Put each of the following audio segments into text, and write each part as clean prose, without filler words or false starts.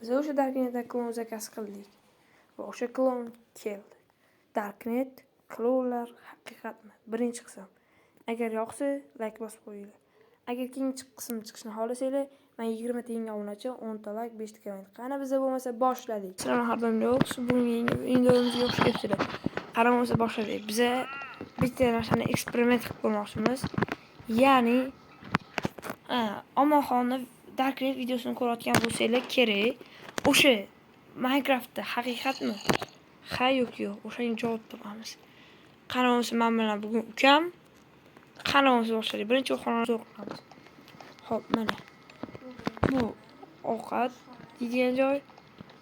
Biz o'sha Darknetdan klon zakaz qildik va o'sha klon keldi. Darknet klonlar haqiqatmi? Birinchi qism. Agar yoqsa, like bosib qo'yinglar. Agar keyingi qism chiqishini xohlasanglar, men 20 ta yangi obunachi, 10 ta like, 5 ta komment. Qani bizda bo'lmasa boshladik. Sizlar har doim yo'q, bugungi yangi videomizga xush kelibsizlar. Qani bo'lmasa boshladik. Biza bitta narsani eksperiment qilib ko'rmoqchimiz. Ya'ni Omonxonni Darknet videosini ko'rayotgan bo'lsanglar kerak. O'sha Minecraftda haqiqatmi? Ha yoki yo'q? O'shanga javob topamiz. Qani bo'lmasa men bilan bugun ukam. Qani bo'lmasa boshladik. Birinchi xonani zo'r qilamiz. Xo'p, mana. Bu ovqat yeydigan joy,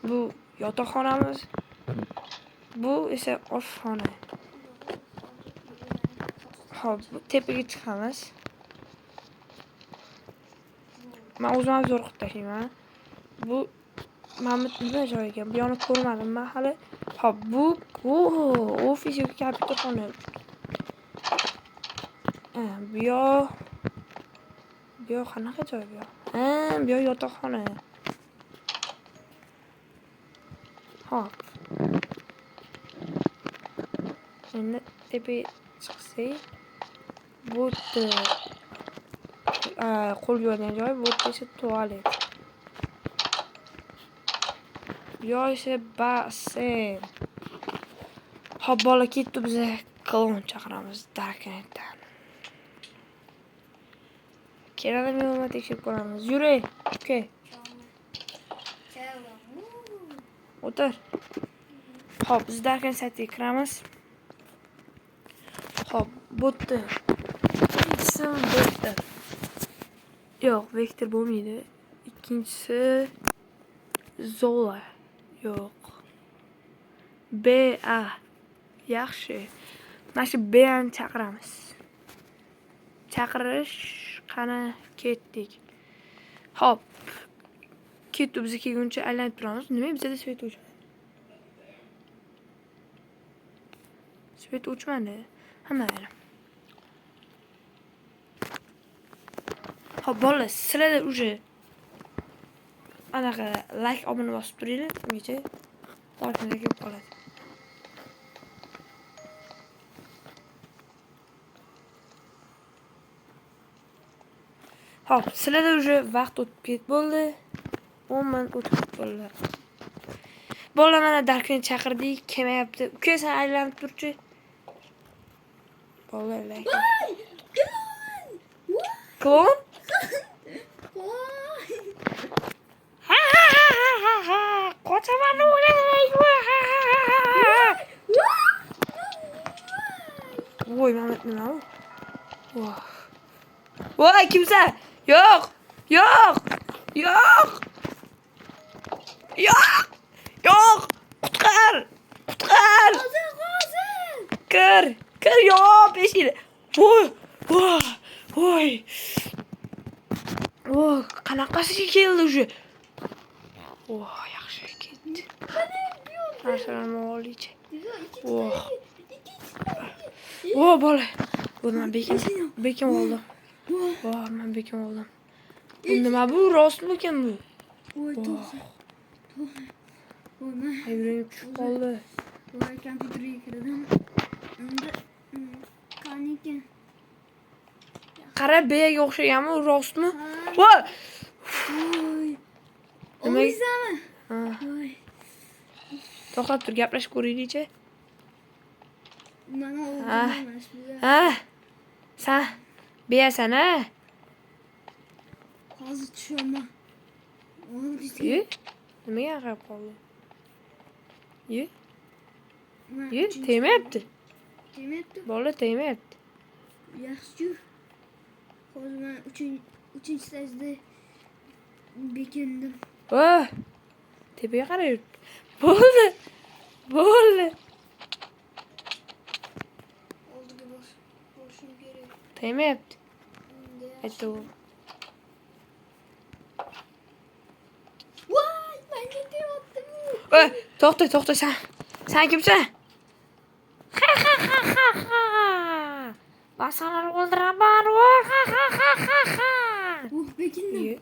bu yotoqxonamiz, bu esa oshxona. Xo'p, tepaga chiqamiz. Men o'zim ham zo'r qilib tashlayman. Bu mana bu nima joy ekan? Bu yoqni ko'rmadim men hali. Xo'p, bu ofis yoki kompyuterxona. Bu yoq qanaqa joy bu yoq? Ha, bu yoq yotoqxona. Xo'p. Endi tepaga chiqsak, bu yerda qo'l yuvadigan joy, bu yerda esa tualet. Bu yoq esa basseyn. Xo'p, bola ketdi, biza klon chaqiramiz Darknetdan. Keladimi yo'qmi tekshirib ko'ramiz. Yuri, uka. O'tir. Xo'p, biz Darknet saytiga kiramiz. Xo'p, bu yerda birinchisi vektor. Yo'q, vektor bo'lmaydi. Ikkinchisi Zola. Yo'q. BA. Yaxshi. Mana shu BAni chaqiramiz. Chaqirish qani ketdik. Xo'p. Ketdi, biza kelguncha aylanib turamiz. Nima bizada svet o'chmadi? Svet o'chmadi. Ha, mayli. Xo'p, bolalar, sizlarda уже anaqa like obuna bosib turinglar, ungacha Darknetga kelib qoladi. Xo'p, sizlarda уже vaqt o'tib ketib bo'ldi. 10 minut o'tib ketdi bolalar. Bolalar, mana Darknet chaqirdik, kelmayapti. Uka, sen aylanib turchi. Bolalar, like. Klon? Ha ha ha ha ha ha. Qochaman o'lay. Ha ha ha ha. Voy, mana nima bu? Voy. Voy, kimsan? Yo'q! Yo'q! Yo'q! Yo'q! Yo'q! Qutqar! Qutqar! Kir! Kir, yo'q, eshikni. Voy! Voy! Voy! Voy, qanaqasiga keldi уже? Voy, yaxshi ketdi. Narsalarni olaychi. Voh. Voy, bola. Bu man bekin oldim. Voy, men bekin oldim. Bu nima bu? Rostmikan bu? Voy, to'xta. Voy, men Yuragim tushib qoldi. Voy, kompyuterga kirdim. Endi qani ekan? Qara, Bga o'xshaganmi? U rostmi? Voy! Voy. Nima? O'yzami? Ha, Voy. to'xtab tur, gaplashib ko'raylikchi. Mana Ha. o'ldim mana shu. Ha. San B'san, ha? Hozir tushaman. Ye? Nimaga qarab qoldi? Ye? Ye, tegmayapti. Tegmayapti. Bola tegmayapti. Yaxshi. Hozir men uchinchi etajda bekindim. Voy! Tepaga qarab yuribdi. Bo'ldi. Bo'ldi. Oldiga borishim kerak. Tegmayapti. Endi Aytdi u. Voy, menga tegayapti bu. Voy, to'xta, to'xta sen. Sen kimsan? Ha ha ha ha ha. Ben seni o'ldiraman. Voy, ha ha ha ha ha. Uh, bekindim. Ye.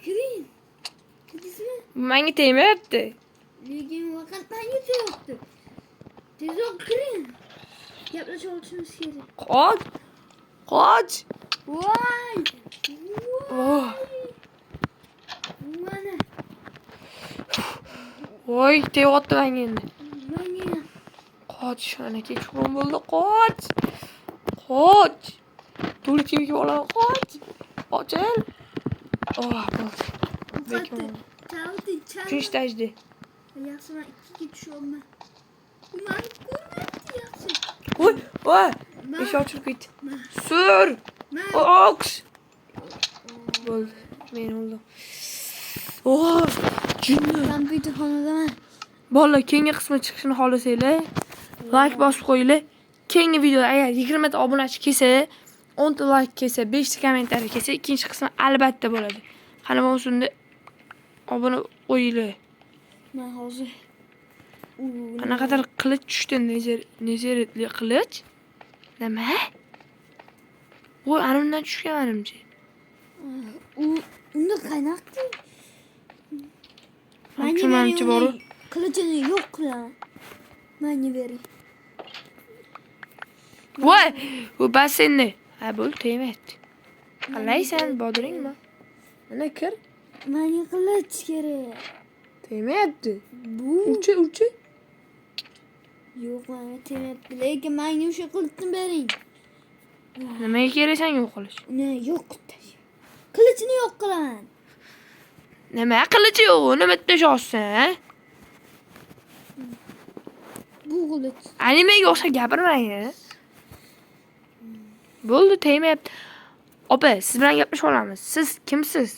Kiring. Menga tegmayapti. Lekin vaqt menga teyapti. Tezroq kiring. Gaplashib olishimiz kerak. Qoch! Qoch! Voy! Oh. Mana. Voy, tegyapti menga endi. Menga. Qoch, ana kechqurun bo'ldi. Qoch! Qoch! To'liq chimkib olaman. Qoch! Ochil! Oh, bo'ldi. Qatti. Chaldi, chaldi. Uchinchi etajda. Yaxshi, men ikkiga tushyapman. U meni ko'rmayapti, yaxshi. Voy, voy! Eshik ochilib ketdi. Sur! Oks! Bo'ldi. Men o'ldim. Oh, jinni. Kompyuterxonadaman. Bolalar, keyingi qismi chiqishini xohlasanglar, like bosib qo'yinglar. Keyingi videoda agar 20 ta obunachi kelsa, 10 ta like kelsa, 5 ta kommentariy kelsa, ikkinchi qismi albatta bo'ladi. Qani bo'lmasa unda obuna qo'yinglar. Men hozir Qanaqadir qilich tushdi, nezeritli qilich. Nima? Voy, ana undan tushgan menimcha. U unda qanaqa? Tushunmanimcha bor. Qilichini yo'q qilaman. Menga bering. Voy, bu bas endi. Ha, bo'ldi, tegmayapti. Qalaysan, bodringmi? Mana kir. Menga qilich kerak. Tegmayapti. Bu Urchi, urchi. yo'q, menga tegmayapti. Lekin menga o'sha qilichni bering. Nimaga kerak senga u qilich? Uni yo'q qilib Qilichini yo'q qilaman. Nima qilichi yo'q, nima tashyapsan? Bu qilich. Animega o'xshab gapirmang. Bo'ldi, tegmayapti. Opa, siz bilan gaplashib olamiz. Siz kimsiz?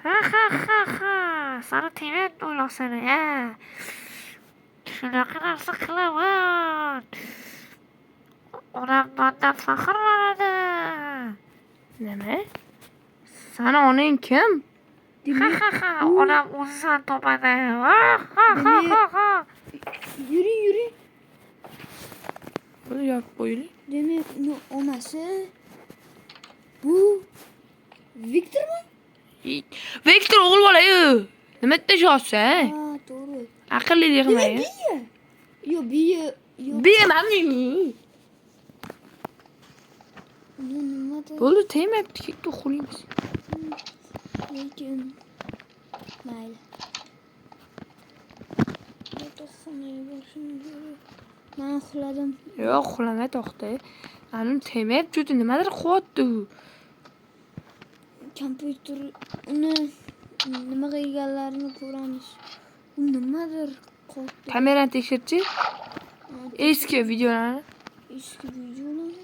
Ha ha ha ha. Sani tegmayapti o'ylasana, ha. Shunaqa narsa qilaman. Onam mandan faxrlanadi. Nima? Sani onang kim? Ha ha ha, onam o'zi seni topadi. Ha ha ha ha ha. Yuring, yuring. Buni yopib qo'yaylik. Demak, uni onasi bu Viktormi? Viktor o'g'il bola-yu. Nima tashyapsan? Ha, to'g'ri. Aqlli qilmang. Demak, Biya. Yo'q, Biya yo'q. Biya manmi? Uni nimadir Bo'ldi, tegmayapti, ketdi, uxlaymiz. Lekin mayli. Yotoqxonaga borishim kerak. Men uxladim. Yo'q, uxlama, to'xta. Anim tegmayapti, juda nimadir qilyapti u. Kompyuter uni nima qilganlarini ko'ramiz. U nimadir qilyapti. Kamerani tekshirchi. Eski videolarni. Eski videolarni.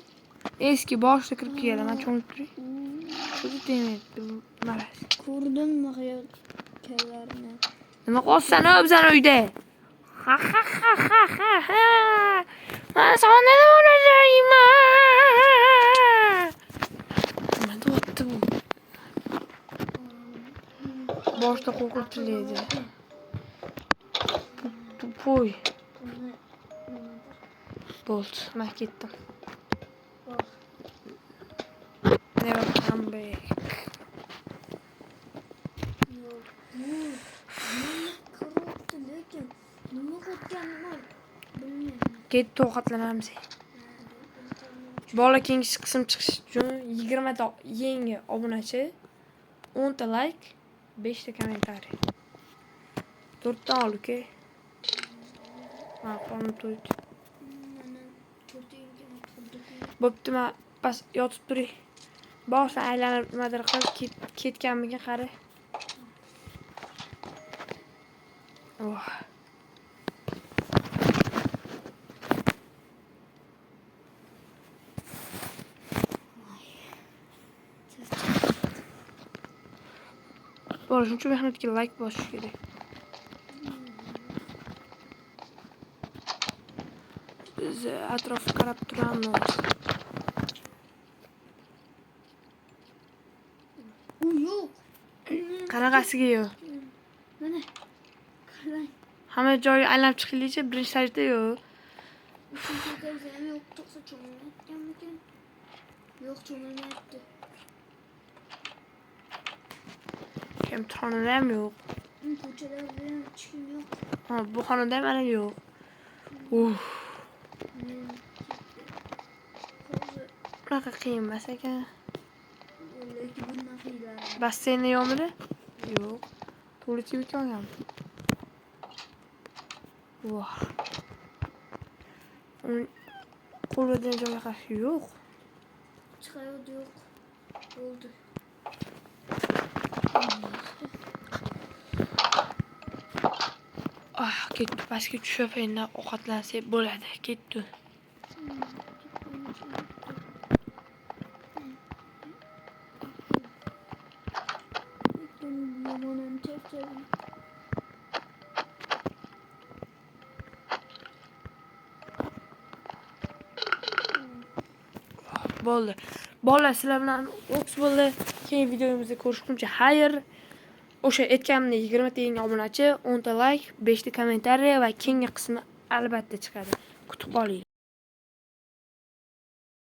Eski boshida kirib kelgan, men cho'milib turay. O'zi tegmayapti bu maraz. Ko'rdim nima qilayotganlarini. Nima qilyapsan u bizani uyda? Ha ha ha ha ha ha. Men seni o'layman. Nima deyapti bu? Boshida qo'rqinchli edi. Tupoy. Bo'ldi, men ketdim. Never come back. Yo'q, bu meni qilyapti, lekin nima qilayotganini bilmayman. Ketdi, ovqatlanamiz. Bola keyingi qism chiqish uchun 20 ta yangi obunachi, 10 ta like, 5 ta kommentariy. 4 ta ol, uka. Ha, qornim to'ydi. Mana to'rtinchi Bo'pti, men bas yotib turay. Borsa aylanib nimadir qilib ketganmikin qara. Oh. Bola shuncha mehnatga like bosish kerak. Biz atrofga qarab turamiz. U yo'q. Qanaqasiga yo'q? Mana. Qarang. Hamma joyi aylanib chiqaylikchi, birinchi sajda yo'q. Uchinchi etajda ham yo'q, to'qsa cho'milmayotganmikan? Yo'q, cho'milmayapti. Imtihonlar ham yo'q. Ko'chalarda ham hech kim yo'q. Ha, bu xonada ham ana yo'q. Uf, Men ketdi. Hozir unaqa qiyin emas ekan. lekin bundan qiyinlar. Basseynda yo'qmidi? Yo'q. Tualetga yutganmi? Voh. Uni qo'lidan joyi qarshi yo'q. Chiqayot yo'q. Bo'ldi. Ah, ketdi. Pastga tushib endi ovqatlansak bo'ladi. Ketdi. Lekin yomonam charchadim. Bo'ldi. Bolalar, sizlar bilan o'ks bo'ldi. Keyingi videomizda ko'rishguncha xayr. O'sha aytganimdek 20 ta yangi obunachi, 10 ta like, 5 ta kommentariy va keyingi qismi albatta chiqadi. Kutib qoling.